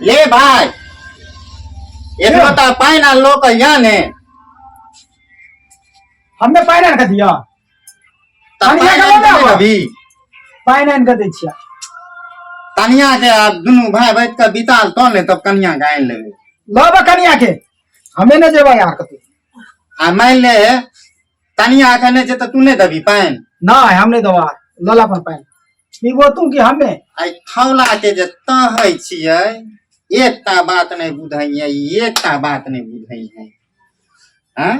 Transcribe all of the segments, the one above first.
ले भाई, एक लोटा पानि आ लो के या ने। हमे पानि आनि कऽ दिअ? तऽ कनिया पानि के आनि लऽ कऽ आबऽ। देबही? पानि आनि कऽ दै छियै। कनिया के आब दुनू भाय बैठ कऽ बिताल तो ने, तब कनिया के आनि लेबै। लऽ कनिया के, हमे नहि जेबै यार कतौ। आ मानि ले कनिया के नहि छै तऽ तू नहि देबही पानि? नहि, हम नहि देबा, लऽ ला अपन पानि, पीबो तू कि हमे? आइ खौला के जे तहै छियै, एकटा बात नहि बुझैये, एकटा बात नहि बुझैये। आँय?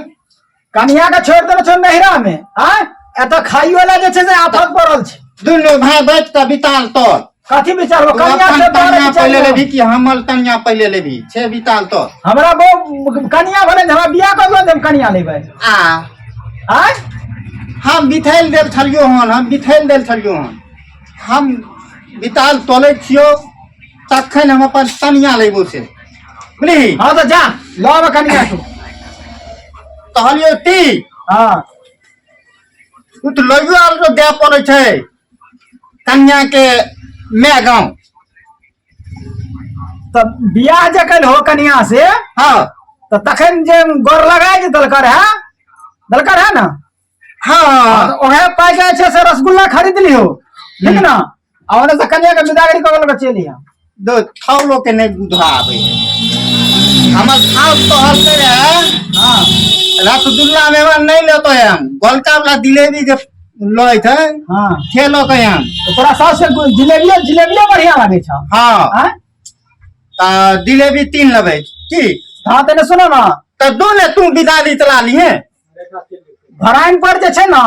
कनिया के छोड़ि देने छौ नैहरा में, आँय? एतऽ खाइयो ला जे छै से आफत पड़ल छै। दुनू भाय बैठ कऽ बिताल तोर। कथी विचारबो? तू कनिया अपन से तोहरे तनिया विचार पहिले लेबो। लेबही कि हमर तनिया पहिले लेबही? छै बिताल तोर। हमरा बहु कनिया भेलै ने, हमरा बियाह कर लो, हम कनिया लेबै। आ आँय? हम बिथैल देल छलियो हन, हम बिथैल देल छलियो हन। हम बिताल तोलै छियो तखन हम अपन तनिया लेबो से, बुझली? हाँ तऽ जा, लऽ आबऽ कनिया तू। कहलियो ती। हाँ। तू तऽ लइयो आयल तो दे पड़ै छै कन्या के my गाँव। तऽ बियाह जखन हो कनिया से, तऽ तखन जे गोर लगाय जे दलकर है, दलकर है ना? हाँ। तऽ ओहे पाइ के छै से रसगुल्ला खरीद लिहो, ठीक ना? आ ओने से कनिया के बिदागरी कऽ के चलि आ। दो थाउलो के नहीं बुझा आबै है। हमर थाल तोहर रहे। रसगुल्ला में नहीं लेतो है, हम गोलका वाला जिलेबी जे लै छै, से लऽ के हम। तऽ तोरा सास के जिलेबियो जिलेबियो बढ़िया लागै छौ? हाँ। आँय? तऽ जिलेबी तीन लेबै की? हाँ, तऽ सुनो ना। तऽ दो ने तू बिदारी चला लिए। भराइन पर जे छै ना,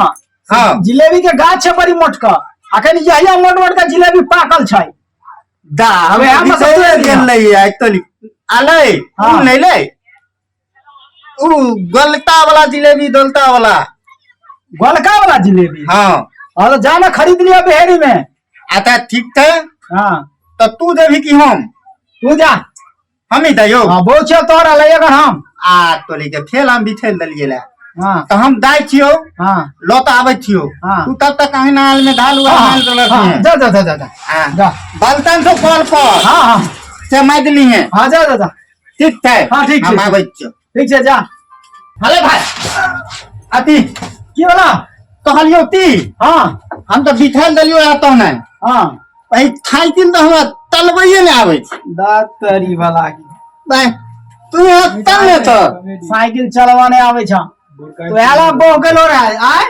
जिलेबी के गाछ छै बड़ी मोटका, अखन यही मोट मोट के जिलेबी पाकल छै। दा हम वएह मे बिसरि सब गेल रहियै आइ तोली आलै। उ नहि लै, उ गोलका वाला जिलेबी, दोलता वाला। गोलका वाला जिलेबी? हाँ। हाँ, तो जाना खरीद लिया बेहेरी में। अच्छा, ठीक छै। तऽ तू देबही कि हम? तू जा। हम ही दैयो? हाँ, बहुत छै तोरा ले अगर हम। आ तोली के फेल हम बिछेल देलियै ला। तऽ हम दाइ छियौ, लऽ तऽ आबै छियौ। तू तब तक अहिना आल में दाल उल मारि देलक। जा जा जा जा जा। जा। बलतन से कॉल पर। हाँ हाँ से मारि देली है। हाँ, जा जा जा। ठीक छै। हाँ, ठीक हम छै। आबै छियौ। ठीक छै, जा। हेलो भाई, अति की होला? कहलियौ ती। हम तऽ बिठैल देलियौ एतऽ नहि। एहि साइकिल तऽ हमरा तलबैये नहि आबै छै। दातरी वाला की। भाई, तू यहाँ तल ने तऽ। साइकिल चलवा नहीं आबै छ तो एला बहु गेलो रहे आय।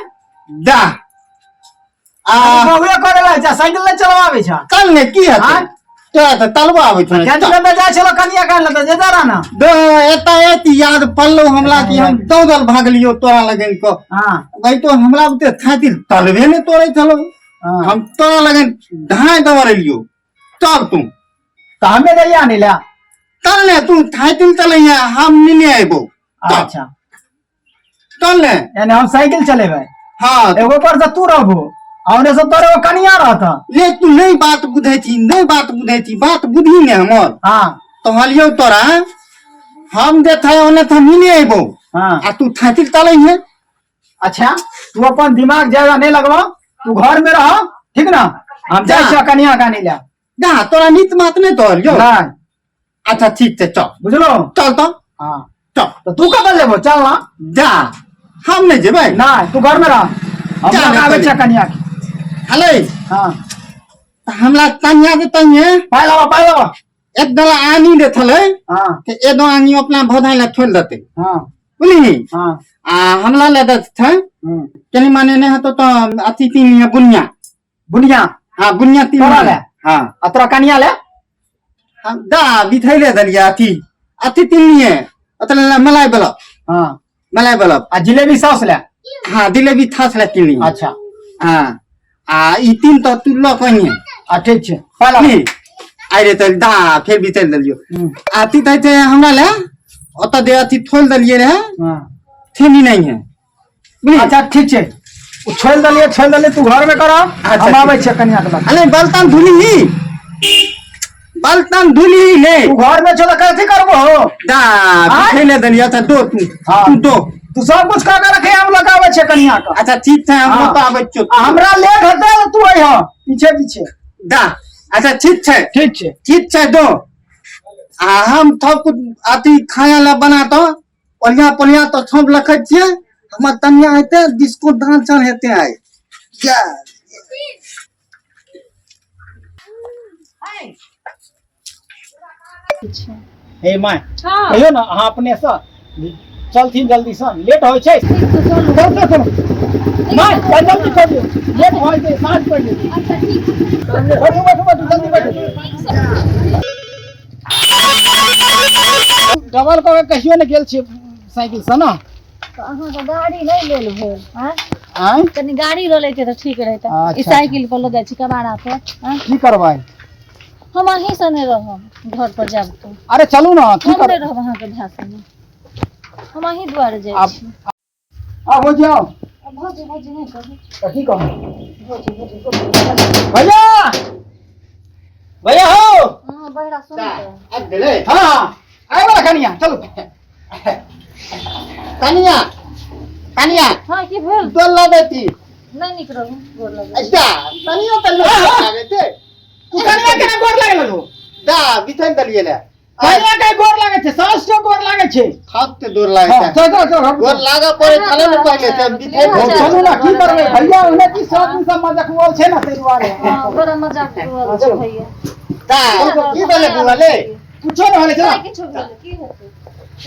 जा आ। बहुए करे ला छै, साइकिल नहीं चलवाबै छ। तल ने की हेतै? आँय? तोरा तऽ तलबा आबै छौ ने। कैंटीन में जाइ छलो कनिया कान तऽ जेता रह ना। दो एता एत याद पड़लो हमरा कि हम दौड़ल भागलियो तोरा लगन को। भाई, तो हमरा बुते साइकिल तलबे नहि तोड़ै छलो। हम तोरा लगन धाय दौड़लियो तब तू। तऽ हमे जइया आनै ला। चल ने, तू साइकिल चलैया, हम नेने अयबो। अच्छा। चल ने। यानी हम साइकिल चलेबै? हाँ। एगो पर से तू रहबो आ ओने से तोरे एगो कनिया रहत। ले, तू नहीं बात बुझै छी, नहीं बात बुझै छी, बात बुझी ने हमर। तो हलियौ तोरा, हम जे थे ओने थे मिले अयबो। आ तू साइकिल चलै है। अच्छा, तू अपन दिमाग ज्यादा नहीं लगवा, तू घर में रह, ठीक ना? हम जाइ छियै कनिया कानी ला। ना, तोरा नीत मात नहीं तोहर। नहीं। अच्छा, ठीक छै, चल। बुझलो? चल तो। चल। तो तू कतऽ जेबो? चल ना। जा, हम नहीं जेबै। नहीं, तू घर में रह, हम जा ने आबै तनी। छियै कनिया के। हले। तऽ हमरा कनिया के तनिये। पाइ लाबऽ, पाइ लाबऽ। एक दला आनी दे छलै। तऽ एगो आनी अपना भौजाइ लए छोड़ि देतै। बुझली? आ हमरा लए दै छै कनि माने नहि हेतौ तऽ अथी तीन लिहे, बुनिया। बुनिया? हाँ, बुनिया तीन। तोरा लिहे। लए? हाँ। आ तोरा कनिया ले? हम दा बिथैले देलियै अथी अथी तीन लिए ओतने मलाई बला। मलाई बला। आ जिलेबी सॉस ले? हाँ, जिलेबी थास ले तीन लिए। हाँ, आ ई तीन तऽ तू लऽ कहिए। आ ठीक छै, पाइ लाबऽ। की आइ रे, चल दा फेर बिचल देलियो। अथी तऽ छै हमरा ले ओतऽ दे अथी थोल देलियै रहे। थेनी नहीं है, बुझली? अच्छा, ठीक छै, ओ छोड़ि देलियै, छोड़ि देलियै, तू घर में कर। हम आबै छियै कनिया के लग। अरे, बर्तन धुली, बर्तन धुली ले। तू घर में छो तऽ कथी करबो हो? दा बिछैले देलियै। अच्छा, दो तू। तू दो। तू सब कुछ कऽ के रखे, हम लग आबै छियै कनिया के। अच्छा, ठीक छै, हम तऽ आबै छियौ। आ हमरा लेट हेतै तऽ तू अइह पीछे पीछे। दा, अच्छा, ठीक छै। ठीक छै। ठीक छै, दो। आ हम थप कुछ अथी खाया ला बना तो ओलिया पोलिया तो छौंप लखै छियै। हमर तनिया हेतै डिस्को डांस हेतै आइ या। हे my, हाँ। कहियो ना अहाँ अपने से चलथिन जल्दी से, लेट होइ छै। ठीक छै, चलू। चल चल चल my, चल जल्दी कर दियौ, लेट होइ छै, साँझ पड़ि जेतै। अच्छा ठीक छै। बैठू बैठू बैठू जल्दी बैठू। ठीक छै। डबल कऽ के कहियो ने गेल छियै साइकिल से ना। तऽ अहाँके गाड़ी नहि लेल भेल आँय? आँय? कनि गाड़ी लऽ लैते तऽ ठीक रहितै। अच्छा। ई साइकिल पर लऽ जाइ छी कबाड़ा पर आँय? की करबै? हम अहीं सने रहब, घर पर जायब तऽ। अरे चलू ना, की हम कर नहि रहब अहाँके भाय सने, हम अहीं दुआरे जाइ आब- छी। आब हो जाओ। आ भौजी भौजी नहि कहू। तऽ की कहू? भौजी भौजी कहू। भैया भैया हो। हँ बहरा सुन तऽ। आबि गेलै। हाँ आइ वाला कनिया चलू। कनिया कनिया। हँ की भेल? गोर लगै छी। नहि नीक रहू, गोर लगै। अच्छा कनिया तऽ लोक लागै छै। तू कनिया केना गोर लागै लगलो? दा बिछाइन देलियै ले। कनिया के गोर लागै छै, सास के गोर लागै छै। थाप के गोर लागै हाँ, छै। चल चल चल। गोर लागऽ पड़े छलै ने पहिले से बिछाइन। हो, चलू ना, की करबै भैया, ओने की सब दिन सब मजाक उड़ल छै ना, ताहि दुआरे। हँ बड़ा मजाक उड़ल छै चलू। भैया। दा की भेलै बुआ ले? कुछो नहि होलै, चल। नहि किछो भेल, की हेतै?